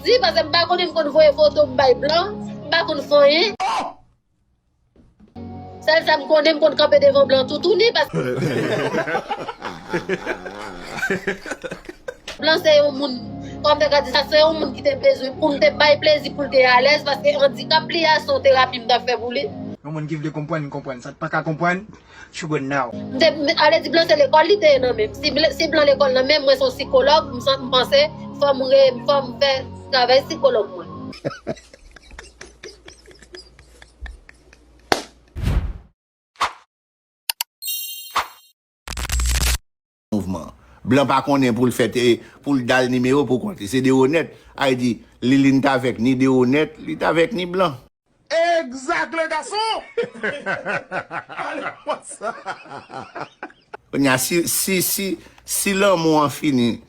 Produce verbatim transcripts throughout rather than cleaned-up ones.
Di, paske m pa konnen, m konn voye foto m bay blan, m pa konn fè anyen. Sèl sa m konnen, m konn kanpe devan blan toutouni, paske blan se yon moun, kòm te ka di sa, se yon moun ki te bezwen pou m te bay plezi, pou l te alèz, paske andikap li a, se yon terapi m t ap fè pou li. Yon moun ki vle konprann, konprann. Sa k pa ka konprann, you go now. M te, m, ale di blan se lekòl li te ye nan men m. Si blan, si blan lekòl nan men m, mwen se yon sikològ, m san-, m panse, fò m re, fò m fè travay sikològ mwen. Mouvman. Blan pa konnen pou l fè te, pou l dal nimewo pou kont li. Se Deronèt. Ay di, Liline t avèk ni Deronèt, li t avèk ni blan. Exact, le garçon! Allez, konsa. Kounye a, si, si, si, si lanmou an fini,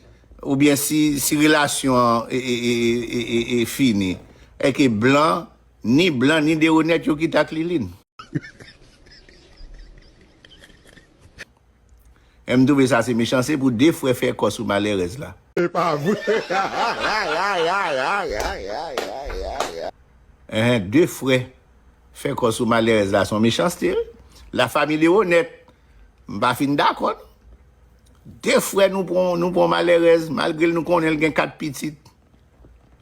oubyen si, si relasyon an e, e, e, e, e, e fini, èske blan, ni blan, ni Deronèt yo kite ak Liline? E m twouve sa se mechanste pou de frè fè kò sou malèrèz la. Se pa vre. Enhen, de frè fè kò sou malèrèz la, se yon mechanste, wi. La famille Deronèt, m pa fin dakò, non. De frè nou pran, nou pran malèrèz, malgre nou konnen l gen kat pitit.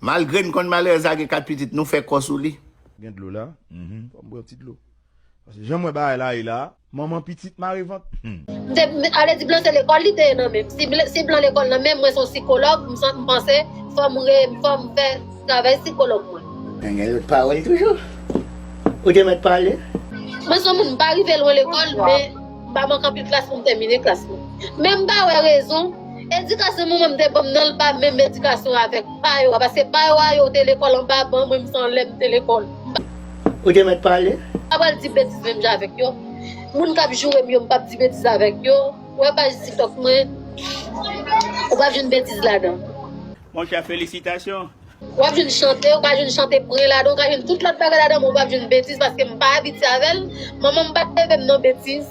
Malgre n konn malèrèz la gen kat pitit, nou fè kò sou li. Gen dlo la? Mhm. Fò m pran ti dlo. Paske jan m wè bagay la ye la, manman pitit mare vant. Hmm. M te, m, ale di blan se lekòl li te ye nan men m. Si blan, si blan lekòl nan men m, mwen se yon sikològ, m san-, m panse, fò m re, fò m fè travay sikològ mwen. Men gen lòt pawòl toujou. Ou te mèt pale. Mwen se yon moun, m pa rive lwen lekòl, men m pa manke anpil klas pou m tèmine klas mwen. Men m pa wè rezon. Edikasyon manman m te ban m nan, l pa menm edikasyon avèk pa yo a, paske pa yo a, yo te lekòl anba ban, mwen, m se anlè m te lekòl. Ou te mèt pale. M pa pral di betiz menm jan avèk yo. Moun k ap joure m yo, m p ap di betiz avèk yo. Ou wè paj TikTok mwen, ou p ap jwenn betiz ladan. Monchè, felisitasyon. W ap jwenn chante, ou ka jwenn chante pren ladan, ou ka jwenn tout lòt bagay ladan, men ou p ap jwenn betiz, paske m pa abitye avè l. Manman m pa t leve m nan betiz.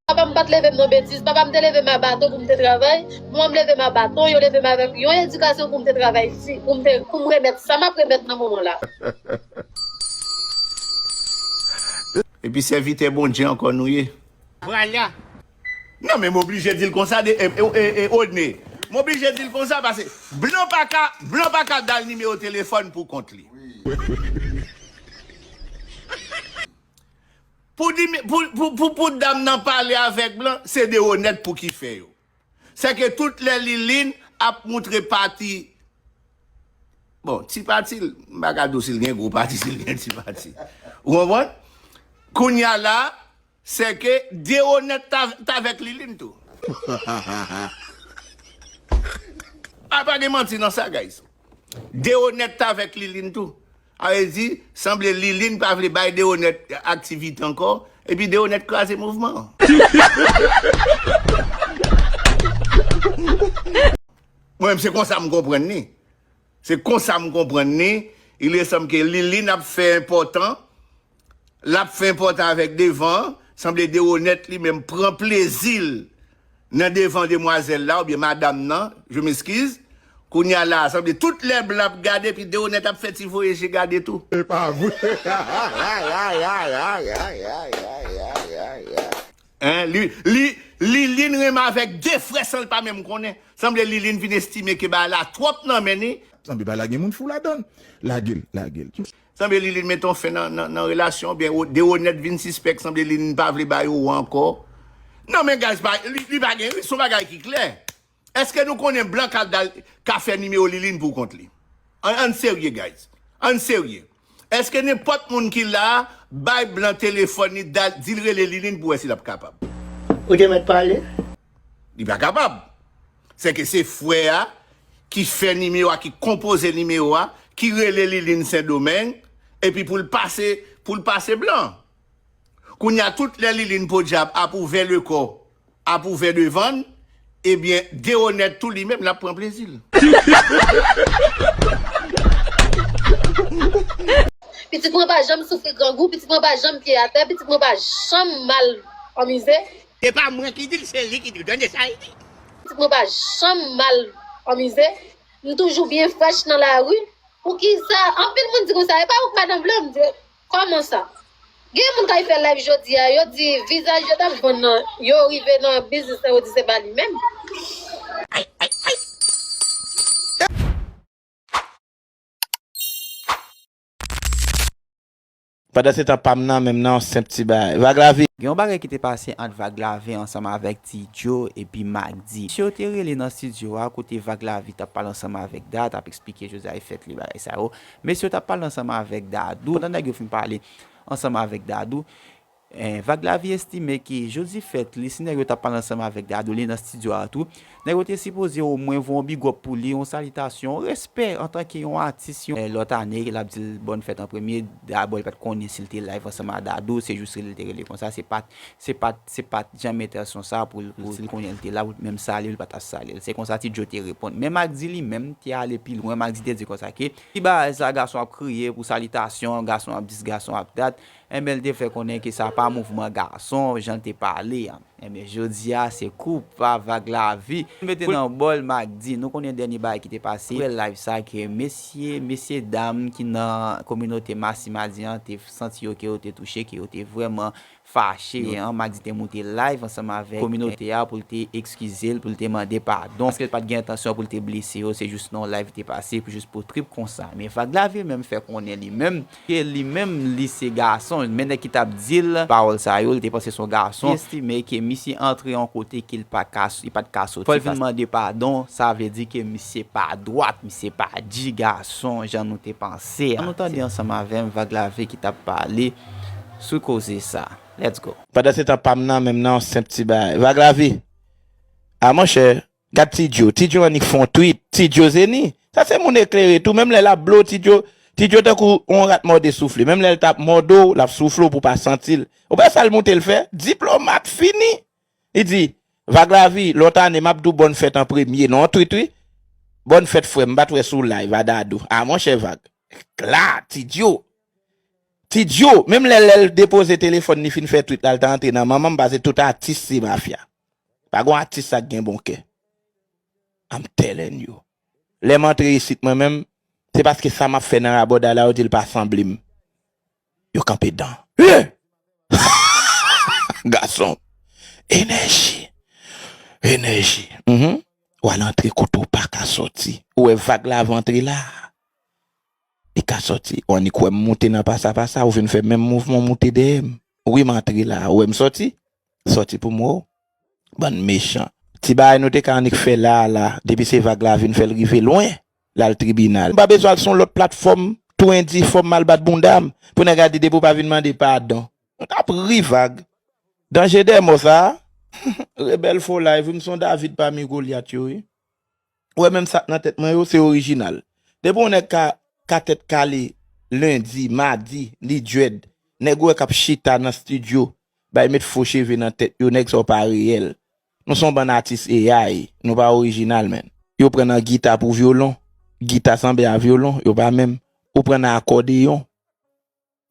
Papa m pa t leve m nan betiz. Papa m te leve m a baton pou m te travay. Manman m leve m a baton, yo leve m avèk yon edikasyon pou m te travay isi, pou m te, pou m remèt sa m ap remèt nan moman la. Epi sèvitè Bondye ankò nou ye. Vwala. Non, men m oblije di l konsa, de, e, e, e, e, Odne. M oblije di l konsa, paske blan pa ka, blan pa ka dal nimewo telefòn pou kont li. Pou di, pou, pou, pou, pou dam nan pale avèk blan, se de onèt pou ki fè yo. Sèke tout lè Liline ap moutre pati, bon, ti pati l, m pa ka di w si l gen gwo pati, si l gen ti pati. Ou konprann? Kounye a la, sèke de onèt t a, t avèk Liline tou. A pa gen manti nan sa, guys. De onèt t avèk Liline tou. A vle di, sanble Liline pa vle bay de onèt aktivite ankò, epi de onèt kraze mouvman an. Mwen menm, se konsa m konprann li. Se konsa m konprann li. Il resanm ke Liline ap fè enpòtan. L ap fè enpòtan avèk devan an. Sanble de onèt li menm pran plezi l nan devan demwazèl la, oubyen madanm nan, je m'excuse. Kounye a la, sanble tout lè blan ap gade, epi de onèt ap fè ti voye je gade tou. Se pa vre. Hein, li, li, Liline renmen avèk de frè san l pa menm konnen. Sanble Liline vin estime ke bagay la twòp nan men li. Sanble bagay la gen moun fou ladan l. Lage l, lage l. Sanble Liline mete yon fen nan, nan, nan relasyon, oubyen o-, de onèt vin sispèk, sanble Liline pa vle ba yo ankò. Non, men guys, pa, li, li pa gen, se yon bagay ki klè. Èske nou konnen blan ka dal, ka fè nimewo Liline pou kont li? Ann, ann serye, guys. Ann serye. Èske nenpòt moun ki la a bay blan telefòn li, dal, di l rele Liline pou wè si l ap kapab? Ou te mèt pale. Li pa kapab. Sèke se frè a ki fè nimewo a, ki konpoze nimewo a, ki rele Liline Sendomeng, epi pou l pase, pou l pase blan. Kounye a, tout lè Liline podyab ap ouvè le kò, ap ouvè devan l, ebyen, de onèt tou li menm, l ap pran plezi l. Pitit mwen pa janm soufri grangou, pitit mwen pa janm pye atè, pitit mwen pa janm mal anmize. Se pa mwen ki di l, se li ki di l. Tande sa li di. Pitit mwen pa janm mal anmize. M toujou byen frèch nan lari. Poukisa? Anpil moun di konsa, e pa ou k madanm blan, m di, kòman sa? Gen moun k al fè live jodi a, yo di vizaj yo t ap vann nan, yo rive nan biznis nan, yo di se pa li menm. Pandan se tan pa m nan menm nan yon senp ti bagay. Vag Lavi. Gen yon bagay ki te pase ant Vag Lavi ansanm avèk Ti Djo epi Magdi. Mesye yo te rele nan estidyo a kote Vag Lavi t ap pale ansanm avèk Da, t ap eksplike Jozay fèt li bagay sa yo. Mesye yo t ap pale ansanm avèk Dadou. Pandan nèg yo fin pale ansanm avèk Dadou, Vag Lavi estime ke Jozay fèt li, si nèg yo t ap pale ansanm avèk Dadou, li nan estidyo a tou, nèg yo te sipoze omwen voye yon big up pou li, yon salitasyon, yon respè antanke yon atis, yon lòt ane, l ap di l bòn fèt an premye, dabò li pa t konnen si l te live ansanm a Dadou, se jis rele l te rele konsa, se pa t, se pa t, se pa t janm entansyon sa pou l, pou l, si l konnen l te la, pou l menm salye l, li pa t ap salye l. Se konsa Ti Djo te reponn. Men Magdi li menm te ale pi lwen, Magdi te di konsa ke, ki bagay sa, gason ap kriye pou salitasyon, gason ap dis, gason ap dat, Enben, l te fè konnen ke sa pa mouvman gason, jan l te pale a. Enben, jodi a, se kou pa Vag Lavi. Mete nan bòl Magdi, nou konnen dènye bagay ki te pase. Apre live sa ke mesye, mesye dam ki nan kominote Masi Madi an te santi yo ke yo te touche, ke yo te vrèman fache. An, Magdi te moute live ansanm avèk kominote a pou l te eskize l, pou l te mande padon. Paske l pa t gen entansyon pou l te blese yo, se jis nan yon live li te pase pou jis pou trip konsa. Men Vag Lavi menm fè konnen li menm, ke li menm li se gason, men nèg ki t ap di l pawòl sa yo, li te panse se yon gason. Li estime ke misye antre yon kote ke li pa ka, li pa t ka soti. Fò l vin mande padon, sa vle di ke misye pa dwat, misye pa di gason jan nou te panse a. Ann nou tande ansanm avè m Vag Lavi ki t ap pale sou koze sa. Let's go. Pandan se tan pa m nan menm nan yon senp ti bagay. Vag Lavi. A monchè, gad Ti Djo. Ti Djo annik fè yon tweet. Ti Djo Zeni. Sa se moun eklere tou. Menm lè l ap blow Ti Djo, Ti Djo tankou yon rat mòde soufle. Menm lè l t ap mòde w, l ap soufle w pou w pa santi l. Ou pa wè sa l moute l fè? Diplomat fini. Li di, Vag Lavi, lòt ane m ap di w bòn fèt an premye. Non, tweet wi. Bòn fèt frè m, m pa t wè sou live a Dadou. A monchè Vag. Kla, Ti Djo. Ti Djo, menm lè lè l depoze telefòn li fin fè tweet la, l ta antre nan manman m, paske tout atis se mafya. Pa gon atis sa k gen bon kè. I'm telling you. Lè m antre isit mwen menm, se paske sa m ap fè nan rabòday la yo di l pa sanble m. Yo kanpe dan. Gason. Enèji. Enèji. Mhm. W al antre kote w pa ka sòti. Ou wè Vag Lavi antre la. Li ka sòti. Ou annik wè m moute nan pasa pasa, ou vin fè menm mouvman w moute dèyè m. Wi m antre la. Ou wè m sòti? Sòti pou m wè w. Bann mechan. Ti bagay nou te ka annik fè la a la, depi se Vag Lavi n fè l rive lwen, l al tribinal. M pa bezwen al sou yon lòt platfòm, tou endifòm m al bat bounda m, pou nèg la di depi w pa vin mande padon. Nou t ap ri Vag. Danje dè mò sa a. Rebèl fo live wi, m se yon David pami Golyat yo wi. Ou wè menm sa k nan tèt mwen yo, se orijinal. Depi yon nèg ka, ka tèt kale lendi, madi, li dread, nèg ou wè k ap chita nan estidyo, bay met fo cheve nan tèt yo, nèg sa yo pa reyèl. Nou se yon bann atis A I, nou pa orijinal menn. Yo pran nan gita pou vyolon, gita sanble a vyolon, yo pa menm. Ou pran nan akòdeyon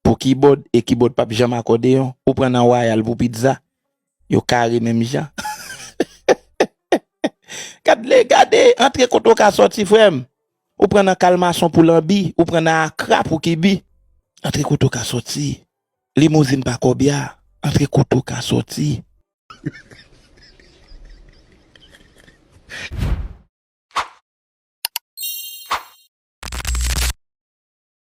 pou kibòd, e kibòd p ap janm akòdeyon. Ou pran nan wayal pou pizza, yo kare menm jan. Gad le, gade, antre kote w ka sòti frè m. Ou pran nan kalmason pou lanbi, ou pran nan akra pou kibi. Antre kote w ka sòti. Limouzin pa kòbya, antre kote w ka sòti.